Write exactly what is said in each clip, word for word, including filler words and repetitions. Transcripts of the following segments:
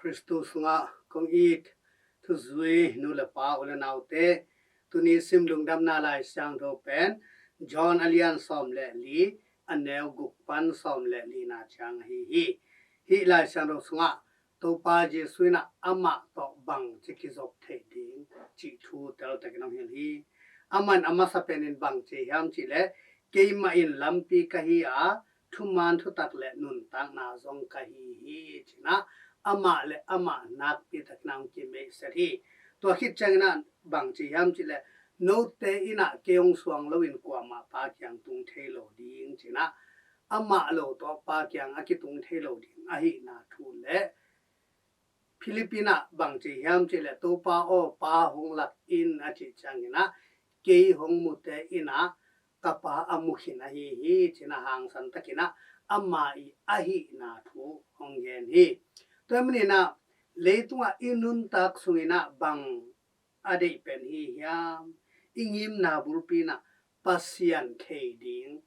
Khristu sungah kong it thuzui nu le pa, u le naute, tuni sim lungdamna Lai Siangtho pen John a lian sawm le li, a neu guk pan sawm le lina ciang ahi hi. Hih Lai Siangtho sungah Topa Jesu in ah amah tawh bangci kizop theih ding cih thu teltakin hong hilh hi. Amah in a masa penin bangci hiam cihleh, keimah in lampi ka hi a, thuman thutak le nuntakna zong ka hi hi, ci-in ah amah le amah nakpi takin ah hong kimeihset hi. Tua khit ciangin ah bangci hiam cihleh, note in ah kei hong suang loin kuamah Pa kiang tung thei lo ding, ci-in ah amah lo tawh Pa kiang a kitung thei lo ding ahihna thu le, Philip in ah bangci hiam cihleh, Topa aw, Pa hong lak in, a cih ciangin ah, kei hong mute in ah ka Pa a mu khin ahi hi, ci-in ah hangsan takin ah ama i ahihna thu hong gen hi. Tua ahih manin ah leitungah i nuntak sungin ah bang a deih pen hi hiam? I ngimna bulpi in ah Pasian thei ding,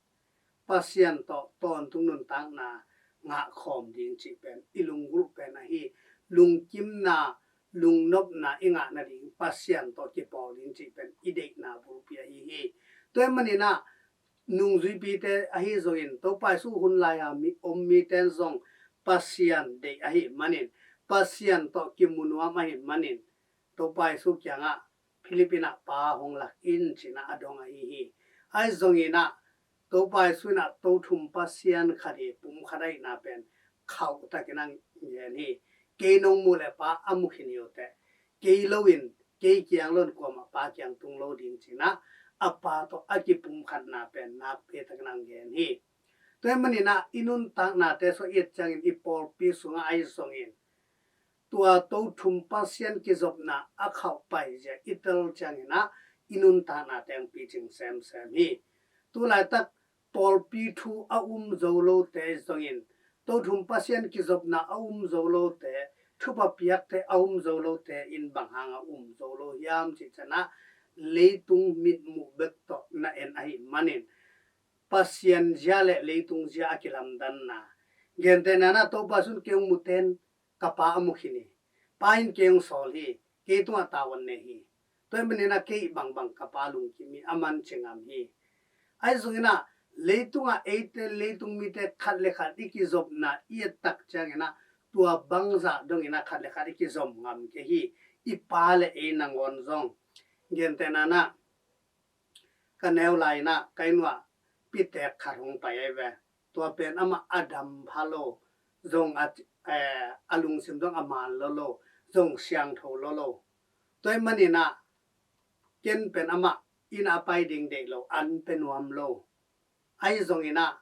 Pasian tawh tawntung nuntakna ngahkhawm ding cih pen i lunggulh pen ahi. Lungkimna, lungnopna i ngah nading, Pasian tawh kipawl ding cih pen i deihna bulpi ahi hi. Tua ahih manin ah nungzuipite ahi zongin, Topa Jesu hun lai-a mi, om mite in zong Pasian deih ahih manin, Pasian tawh kimu nuam ahih manin, Topa Jesu kiangah Philip in ah Pa hong lak in, ci-in ah a dong ahi hi. Ahi zongin ah Topa Jesu in ah to thum Pasian khat hi, pum khat ahihna pen khauh takin ah gen hi. Kei nong muh leh Pa a mu khin hi uh teh, kei loin, kei kiang loin kuamah Pa kiang tung lo ding, ci-in ah a Pa tawh a kipumkhatna pen nakpi takin ah gen hi. Tua ahih manin ah i nuntaknate sung i et ciangin, i pawlpi sungah ahi zongin, tua to thum Pasian kizopna a khauh paizia i tel ciangin ah i nuntaknate hong picing semsem hi. Tu laitak pawlpi thu a um zo lote zongin, to thum Pasian kizopna a um zo lote, thupha piakte a um zo lote in bang hanga um zo lo hiam cih ciangin ah, leitung mitmuh bek tawh na en ahih manin, Pasian zia le leitung zia a kilamdanna. Gentehna-in ah Topa Jesu in kei hong mute in ka Pa a mu khin hi. Pa in kei hong sawl hi. Kei tungah tavuan nei hi. Tua ahih manin ah kei bangbang ka Pa lungkim hi, a man ci ngam hi. Ahi zongin ah leitungah eite, leitung mite khat le khat i kizopna i et tak ciangin ah tua bangzah dongin ah khat le khat i kizom ngam kei hi. I pa le ei nangawn zong. Gentehna-in ah ka neu lai-in ah ka inn uah pitek khat hong pai ahi ve. Tua pen amah a dam pha lo, zong a, eh, a lungsim zong a man lo lo, zong siangtho lo lo. Tua ahih manin ah ken pen amah inn ah a pai ding deih lo, an pe nuam lo. Ahi zongin ah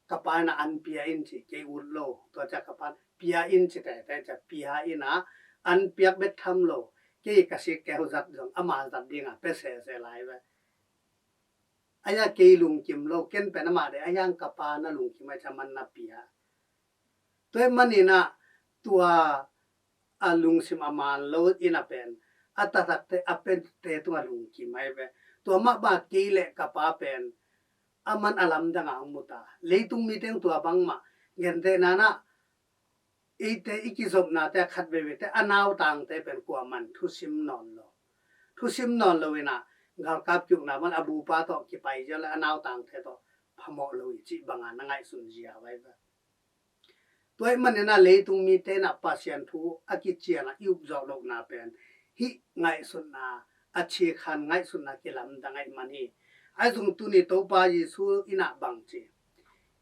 ka pa in ah an pia in ci, kei ut lo. Tua ciang ka pa in pia in ci tete ciang pia in ah, an piak bek tham lo, kei ka sikkeu zat zong ama zat dingah pia sese lai ve. Ahi a kei lungkim lo, ken pen amah deih, ahi hang ka pa na lungkim ahih ciang aman na pia. Tua ahih manin ah tua a lungsim a man lo in a pen, a taktakte a piate tungah lungkim ahi ve. Tua mah bang kei le ka pa pen aman a lamdang a hong mu ta. Leitung mite in tua bangmah, gentehna-in ah eite i kizopnate a khat veve te, a nautangte pen kuaman thusim nawn lo. Thusim nawn lo in ah galkap kiukna bang a bupa tawh kipai zia le a nautangte tawh phamawh lo hi cih banga na ngaihsun zia vai ve. Tua ahih manin ah leitung mite in ah Pasian thu a kician ah i upzawh lohna pen hih ngaihsutna, a cikhan ngaihsutna kilamdang ahih man hi. Ahi zong tuni Topa Jesu in ah bang ci,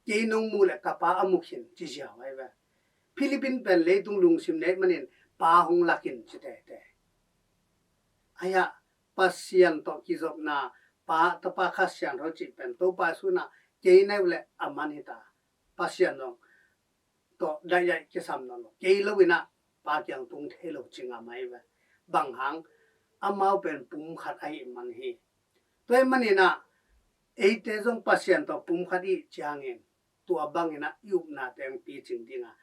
kei nong muh le ka Pa a mu khin, ci ziau ahi ve. Philip in pen leitung lungsim nei ahih manin Pa hong lak in ci tete. Ahi a Pasian tawh kizopna, Pa, Tapa, Kha Siangtho cih pen Topa Jesu in ah kei na hi uh le a man hi ta. Pasian zong tawh daidai kisam nawn lo. Kei lo in ah Pa kiang tung thei lo ci ngam ahi ve. Bang hang, amau pen pum khat ahih man hi. Tua ahih manin ah eite zong Pasian tawh pum khat i hih ciangin tua bangin ah i upnate hong picing ding a,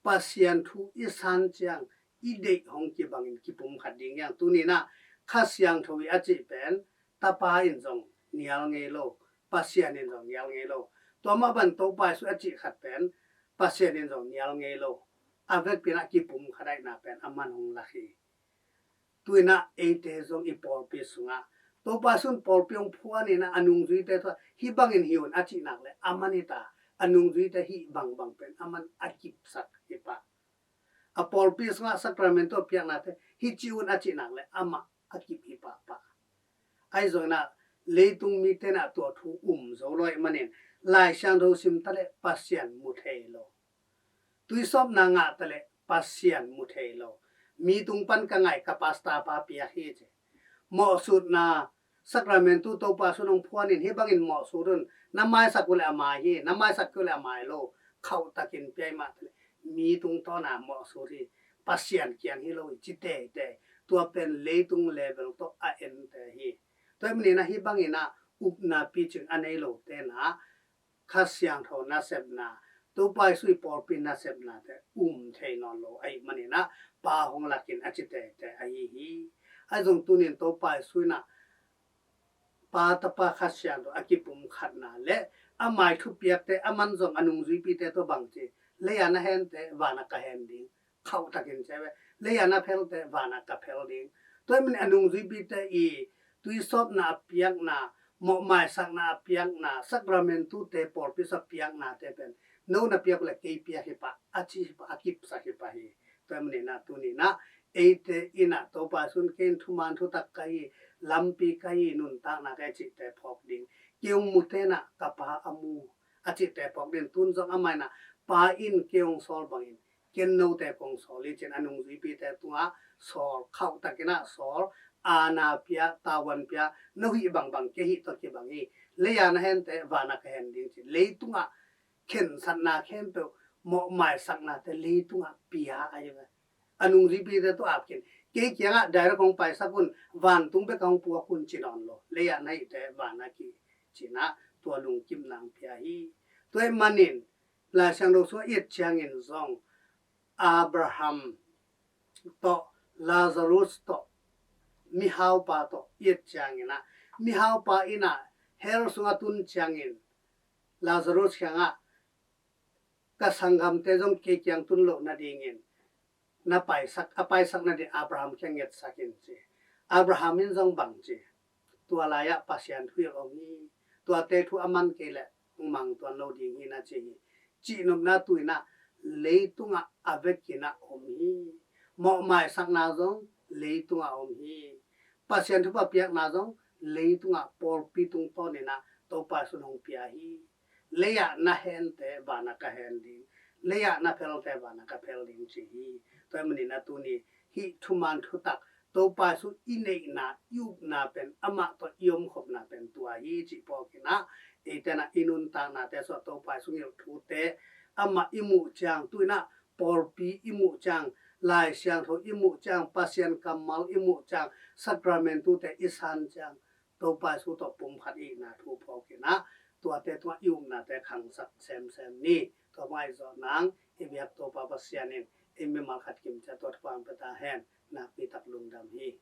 Pasian thu i san ciang i deih hong kibangin kipum khat ding hi hang. Tuni in ah Kha Siangtho i a cih pen Tapa in zong nial ngei lo, Pasian in zong nial ngei lo. Tua mah bang Topa Jesu a cih khat pen Pasian in zong nial ngei lo. a vekpi in ah kipumkhat ahihna pen aman hong lak hi. Tu in ah eite zong i pawlpi sungah Topa Jesu in pawlpi hong phuan in ah a nungzuite tungah hih bangin hi un a cih nak leh aman hi ta, a nungzuite hih bangbang pen aman a kipsak hi pah. A pawlpi sungah sakramentu a piaknate hih ci un a cih nak leh amah a kip hi pahpah. Ahi zongin ah leitung mite in ah tua thu um zo lo ahih manin Lai Siangtho sim ta leh Pasian mu thei lo. Tuisawpna ngah ta leh Pasian mu thei lo. Mi tung pan ka ngai, ka pastor pa piak hi ci. Mawhsutna sakramentu Topa Jesu in hong phuan in hih bangin mawhsut un, na maisak uh leh a mai hi, na maisak kei uh leh a mai lo. Khauhtakin pia i mah ta leh mi tungtawn a mawhsut hi, Pasian kiang hi lo hi ci teitei. Tua pen leitung level tawh a ente hi. Tua ahih manin ah hih bangin ah upna picing a nei lote in ah Kha Siangtho nasepna, Topa Jesu i pawlpi nasepnate um thei nawn lo ahih manin ah Pa hong lak in a ci teitei ahi hi. Ahi zong tuni in Topa Jesu in ah Pa, Tapa, Kha Siangtho a kipumkhatna leh amah i thupiakte, aman zong a nungzuipite tawh bang ci, lei-a na hente vanah ka hen ding. Khauhtakin ci ve. Lei-a na phelte vanah ka phel ding. Tua ahih manin a nungzuipite i tuisawpna a piakna, mawhmaisakna a piakna, sakramentute pawlpi sungah piaknate pen no na piak uh leh kei piak hi pah a ci hi pah, a kipsak hi pah hi. Tua ahih manin ah tuni in ah eite in ah Topa Jesu in kei in thuman thutak ka hi, lampi ka hi, nuntakna ka hi cihte phawk ding. Kei hong mute in ah ka Pa a mu a cihte phawk ding. Tun zong amah in ah Pa in kei hong sawl bangin ken note kong sawl hi ci in a nungzuipite tungah sawl, khauhtakin ah sawl, aana pia, tavuan pia, no hih bangbang kei hih tawh kibang hi. Lei-a na hente vanah ka hen ding ci. Leitungah khensatna khempeuh, mawhmaisaknate leitungah pia ahi ve. A nungzuipite tawh ap khin, kei kiangah direct hong paisak un, vantung bek hong puak un ci nawn lo. Lei-a na hihte vanah ki ci in ah tua lungkimna hong pia hi. Tua ahih manin Lai Siangtho sungah i et ciangin zong Abraham tawh, Lazarus tawh, mihaupa tawh i et ciangin ah, mihaupa in ah hell sungah tun ciangin Lazarus kiangah ka sanggamte zong kei kiang tun loh nadingin na paisak, a paisak nading Abraham kiang ngetsak in ci. Abraham in zong bang ci, tua lai-ah Pasian thu hilh om hi. Tuate thu a man kei leh hong mang tuan lo ding hi na ci hi. Cihnopna tu in ah leitungah a vekin ah om hi. Mawhmaisakna zong leitungah om hi. Pasian thupha piakna zong leitungah pawlpi tungtawn in ah Topa Jesu in hong pia hi. Lei-ah na hente vanah ka hen ding, lei-ah na phelte vanah ka phel ding ci hi. Tua ahih manin ah tuni hih thuman thutak Topa Jesu i neihna, i upna pen, amah tawh i omkhopna pen tua hi cih phawk in ah, eite in ah i nuntaknate sungah Topa Jesu hong hilh thute amah i muh ciang, tu in ah pawlpi i muh ciang, Lai Siangtho i muh ciang, Pasian kammal i muh ciang, sakramentute i san ciang, Topa Jesu tawh pumkhat i hihna thu phawk in ah, tuate tungah i upnate khangsak semsem ni. Tua mah i zawh nang i biak Topa Pasian in i mimal khat kim ciat tua thupha hong pia ta hen. Nakpi tak lungdam hi.